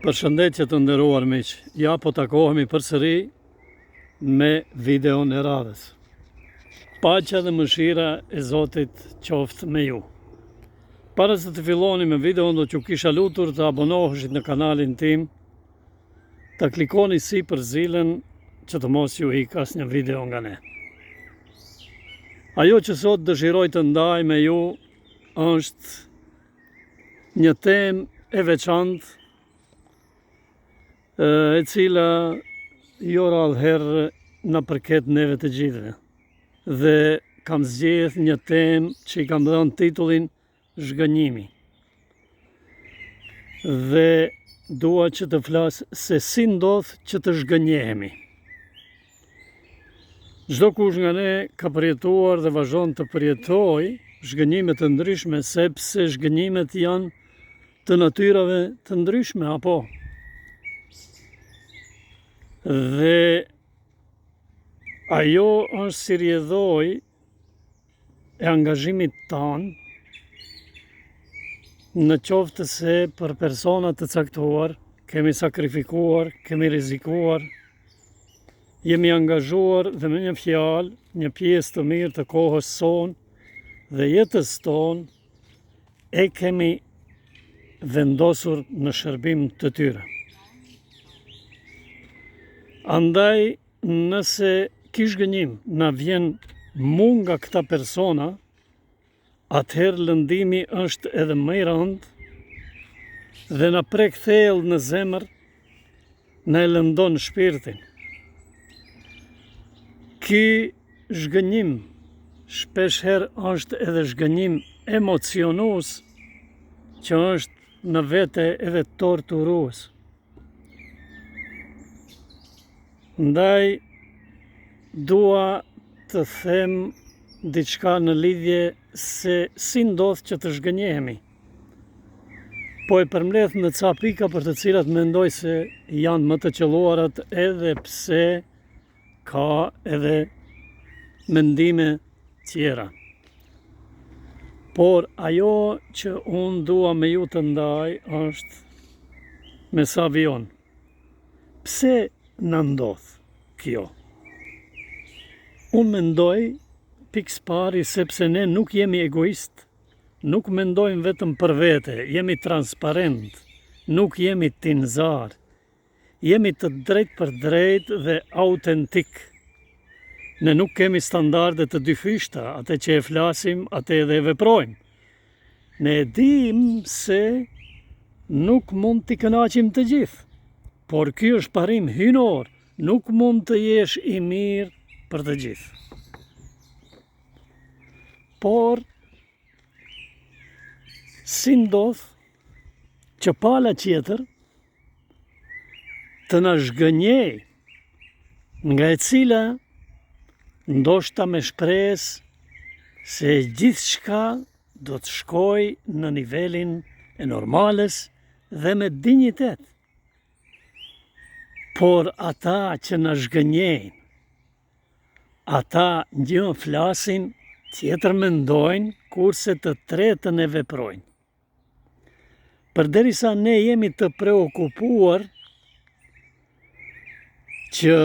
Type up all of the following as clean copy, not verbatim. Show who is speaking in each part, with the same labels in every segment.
Speaker 1: Përshëndetje të nderuar miq, ja po takohemi përsëri me videon e radhës. Paqja dhe mëshira e Zotit qoftë me ju. Para se të filloni me videon do t'ju kisha lutur të abonoheshit në kanalin tim, ta klikoni sipër zilën që të mos ju ikë asnjë video nga ne. Ajo që sot dëshiroj të ndaj me ju është Një temë e veçantë e cila jo rrallë herë na përket neve të gjithëve. Dhe kam zgjedh një temë që i kam dhënë titullin Zhgënjimi. Dhe dua që të flas se si ndodh që të zhgënjehemi. Çdokush nga ne ka përjetuar dhe vazhdon të përjetojë zhgënjime të ndryshme, sepse zhgënjimet janë të natyrave të ndryshme, apo? Dhe ajo është si rrjedhojë e angazhimit tanë, në qoftë se për persona të caktuar, kemi sakrifikuar, kemi rrezikuar, jemi angazhuar dhe me një fjalë, një pjesë të mirë të kohës sonë dhe jetës tonë, e kemi vendosur në shërbim të tyre. Andaj, Nëse ky zhgënjim na vjen mu nga këta persona, atëherë lëndimi është edhe më i rëndë dhe na prek thellë në zemër, na e lëndon shpirtin. Ky zhgënjim shpeshherë është edhe zhgënjim emocionues që është në vete edhe torturues. Ndaj dua të them diçka në lidhje se si ndodh që të zhgënjehemi. Po e përmbledh në ca pika për të cilat mendoj se janë më të qëlluarat edhe pse ka edhe mendime tjera. Por ajo që unë dua me ju të ndaj është me sa vijon. Pse na ndodh kjo? Unë mendoj pikësëpari sepse ne nuk jemi egoistë, nuk mendojmë vetëm për vete, jemi transparentë, nuk jemi tinzarë, Jemi të drejtpërdrejtë dhe autentikë. Ne nuk kemi standarde të dyfishta, atë që e flasim, atë edhe e veprojmë. Ne e dimë se nuk mund t'i kënaqim të gjithë, por ky është parim hyjnor, nuk mund të jesh i mirë për të gjithë. Por, si ndodh që pala tjetër të na zhgënjejë, nga e cila ndoshta me shpresë se gjithçka do të shkojë në nivelin e normales dhe me dinjitet. Por ata që na zhgënjejnë, ata një flasin, tjetër mendojnë, kurse të tretën e veprojnë. Përderisa ne jemi të preokupuar që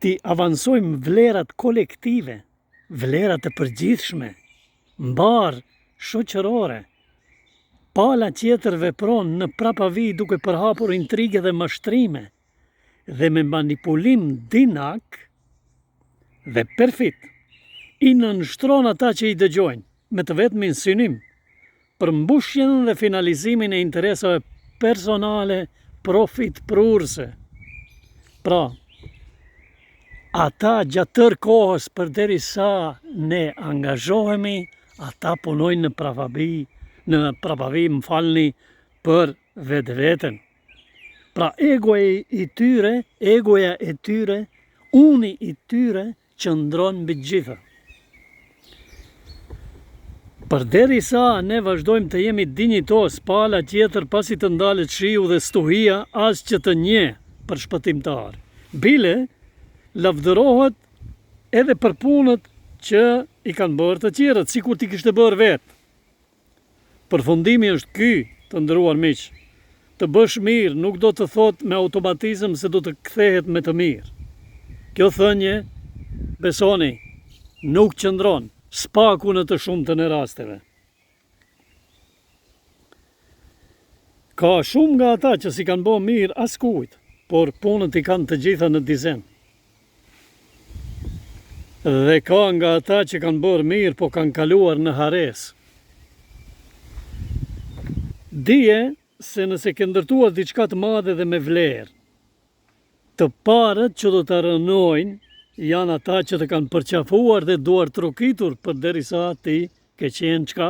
Speaker 1: t'i avansojmë vlerat kolektive, vlerat e përgjithshme, mbarë shoqërore, pala tjetër vepron në prapavijë duke përhapur intrige dhe mashtrime dhe me manipulim dinak dhe perfid, i nënshtron ata që i dëgjojnë, me të vetmin synim, përmbushjen dhe finalizimin e interesave personale profitprurëse. Pra, ata gjatë tërë kohës përderisa ne angazhohemi, ata punojnë në prapavijë, në prapavijë, më falni, për vetveten. Pra egoja i tyre, egoja e tyre, uni i tyre qëndron mbi të gjitha. Përderisa ne vazhdojmë të jemi dinjitoz, pala tjetër pasi të ndalet shiu dhe stuhia as që të njeh për shpëtimtar. Bile, lavdërohet edhe për punët që i kanë bërë të tjerët, sikur t'i kishte bërë vetë. Përfundimi është ky, të nderuar miq. Të bësh mirë nuk do të thotë me automatizëm se do të kthehet me të mirë. Kjo thënie, besoni, nuk qëndron, së paku në të shumtën e rasteve. Ka shumë nga ata që s'i kanë bo mirë askujt, por punët i kanë të gjitha në dizen. Dhe ka nga ata që kanë bërë mirë, po kanë kaluar në harresë. Dije se nëse ke ndërtuar diçka të madhe dhe me vlerë, të parët që do ta rrënojnë janë ata që të kanë përqafuar dhe duartrokitur përderisa ti ke qenë çka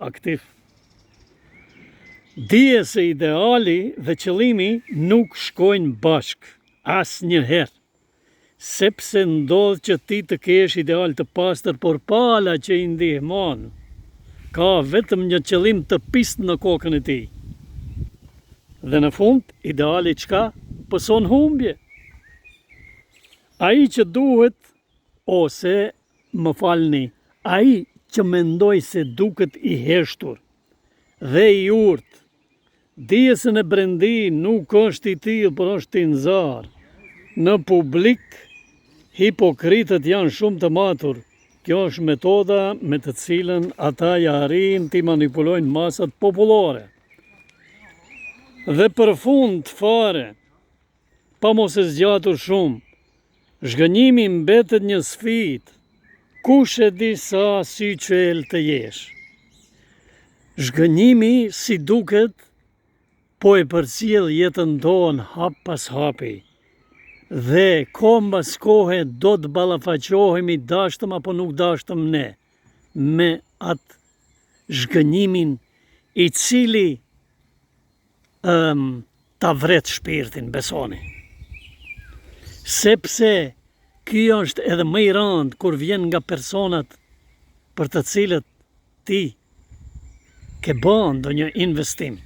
Speaker 1: aktiv. Dije se ideali dhe qëllimi nuk shkojnë bashkë asnjëherë. Sepse ndodh që ti të kesh ideal të pastër por pala që i ndihmon ka vetëm një qëllim të pistë në kokën e tij. Dhe në fund ideali çka pëson humbje. Ai që duhet ose më falni, ai që mendoj se duket i heshtur dhe i urtë Dije se në brendi nuk është i tillë, por është tinzar. Në publik, hipokritët janë shumë të matur. Kjo është metoda me të cilën ata ia arrijnë t'i manipulojnë masat popullore. Dhe për fund fare, Pa mos e zgjatur shumë, zhgënjimi mbetet një sfidë. Kush e di sa syçelë të jesh. Zhgënjimi, si duket, po e përcjell jetën tonë hap pas hapi. Dhe kohë mbas kohe do të ballafaqohemi dashtëm apo nuk dashtëm ne me atë zhgënjimin i cili ëm ta vret shpirtin, besoni. Sepse ky është edhe më i rëndë kur vjen nga personat për të cilët ti ke bë ndonjë investim,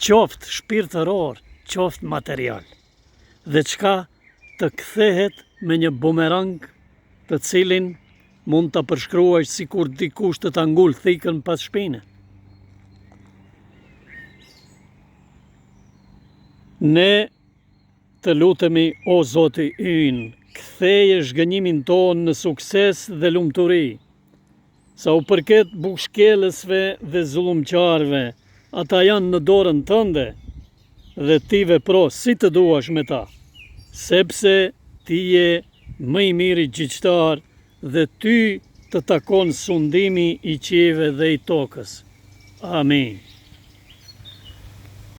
Speaker 1: qoftë shpirtëror, qoftë material. Dhe çka të kthehet me një bumerang të cilin mund ta përshkruash sikur dikush të ta ngul thikën pas shpine. Ne të lutemi o Zoti ynë, ktheje zhgënjimin tonë në sukses dhe lumturi. Sa u përket bukëshkelësve dhe zullumqarëve, ata janë në dorën tënde dhe ti vepro si të duash me ta, sepse ti je më i miri gjyqtar dhe ty të takon sundimi i qiejve dhe i tokës. Amin.